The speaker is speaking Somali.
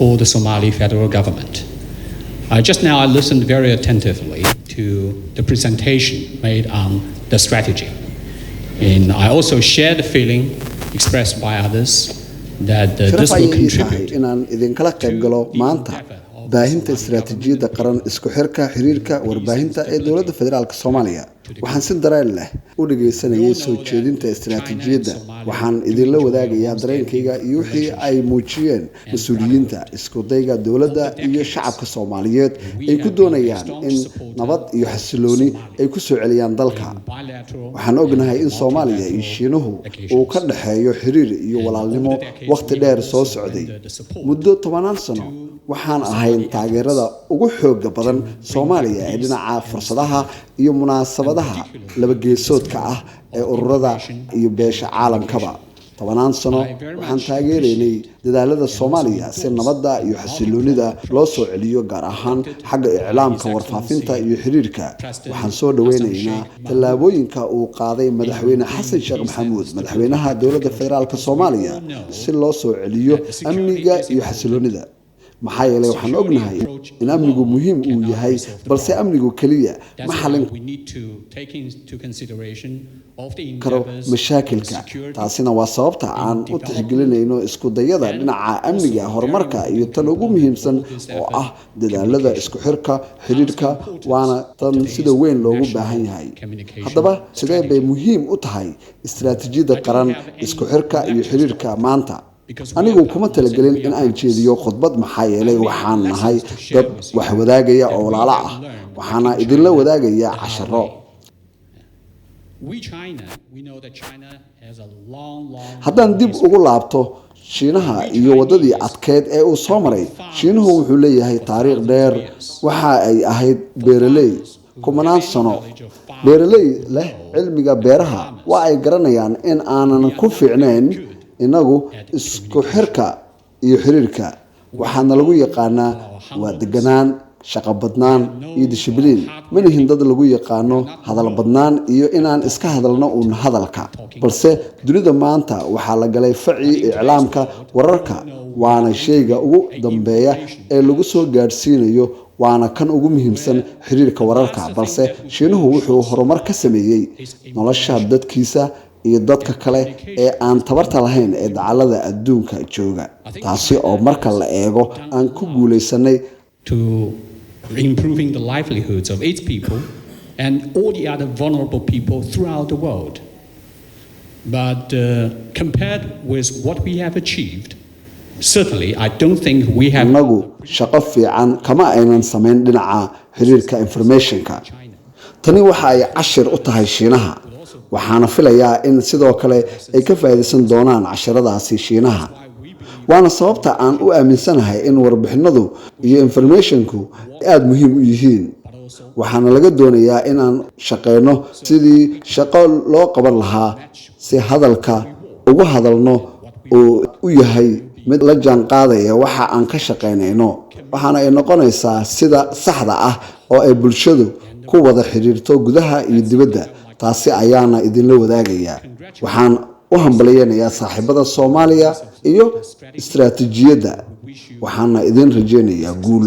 for the Somali federal government. Just now, I listened very attentively to the presentation made on the strategy. And I also share the feeling expressed by others that Sharaf this will ayay ii tahay contribute inaan idinkala qayb galo maanta baahinta istaraatiijiyadda qaran isku xirka xiriirka warbaahinta ee Dowladda Federaalka Soomaaliya. Waxaan si dareen leh u dhagaysanayay soo jeedinta istaraatiijiyadda. Waxaan idinla wadaagayaa dareenkayga iyo wixii ay muujiyeen mas-uuliyiinta, iskudayga dowladda iyo shacabka Soomaaliyeed ay ku doonayaan in nabad iyo xasilooni ay ku soo celiyaan dalka. Waxaan ognahay in Soomaaliya iyo Shiinuhu uu ka dhexeeyo xiriir iyo walaalnimo wakhti dheer soo socday. Muddo tobanaan sano waxaan ahayn taageerada ugu xooga badan Soomaaliya ee dhinaca fursadaha iyo munaasabadaha labageesoodka ah ee ururada iyo beesha caalamkaba. Tobanaan sano waxaan taageeraynay dadaalada Soomaaliya si nabadda iyo xasiloonida loo soo celiyo, gaar ahaan xagga iclaamka, warfaafinta iyo xiriirka. Waxaan soo dhaweynaynaa tallaabooyinka uu qaaday Madaxweyne Xasan Sheekh Maxamuud, madaxweynaha Dowladda Federaalka Soomaaliya, si loo soo celiyo amniga iyo xasiloonida, maxaa yeelay waxaan ognahay in amnigu muhiim uu yahay, balse amnigu keliya ma xalin karo mashaakilka. Taasina waa sababta aan u tixgelinayno isku dayada dhinaca amniga, horumarka iyo tan ugu muhiimsan oo ah dadaalada isku xirka xiriirka, waana tan sida weyn loogu baahan yahay. Haddaba, sidee bay muhiim u tahay istaraatiijiyadda qaran isku xirka iyo xiriirka maanta? Anigu kuma talagelin in aan jeediyo khudbad, maxaa yeelay waxaan nahay dad wax wadaagaya oo walaalo ah, waxaana idinla wadaagaya casharo. We China, we know that China has a long, long Haddaan dib ugu laabto Shiinaha iyo waddadii adkeyd ee uu soo maray, Shiinuhu wuxuu leeyahay taariikh dheer. Waxa ay ahayd beeraley kumanaan sano. Beeraley leh cilmiga beeraha waa ay garanayaan in aanan ku fiicnayn inagu isku xirka iyo xiriirka. Waxaana lagu yaqaanaa waa deganaan, shaqo badnaan iyo dishibliin. Manihin dad lagu yaqaano hadal badnaan iyo inaan iska hadalno uun hadalka, balse dunida maanta waxaa la galay facii iclaamka wararka, waana shayga ugu dambeeya ee lagu soo gaadhsiinayo, waana kan ugu muhiimsan, xiriirka wararka. Balse Shiinuhu wuxuu horumar ka sameeyey nolosha dadkiisa iyo dadka kale ee aan tabarta lahayn ee dacalada adduunka jooga, taasi oo marka la eego aan ku guulaysanay to improving the livelihoods of its people and all the other vulnerable people throughout the world. But compared with what we have achieved, certainly I don't think we have. Annagu shaqo fiican kama aynan samayn dhinaca xiriirka informationka. Tani waxa ay cashir u tahay Shiinaha, waxaana filayaa in sidoo kale ay ka faa'iidaysan doonaan casharadaasi Shiinaha. Waana sababta aan u aaminsanahay in warbixinadu iyo informationku aada muhiim u yihiin. Waxaana laga doonayaa inaan shaqeyno sidii shaqo loo qaban lahaa, si hadalka ugu hadalno uu u yahay mid la jaan qaadaya waxa aan ka shaqaynayno, waxaana ay noqonaysaa sida saxda ah oo ay bulshadu ku wada xiriirto gudaha iyo dibadda. Taasi ayaana idinla wadaagayaa. Waxaan u hambalyeynayaa saaxiibada Soomaaliya iyo istaraatiijiyadda, waxaana idin rajeynayaa guul.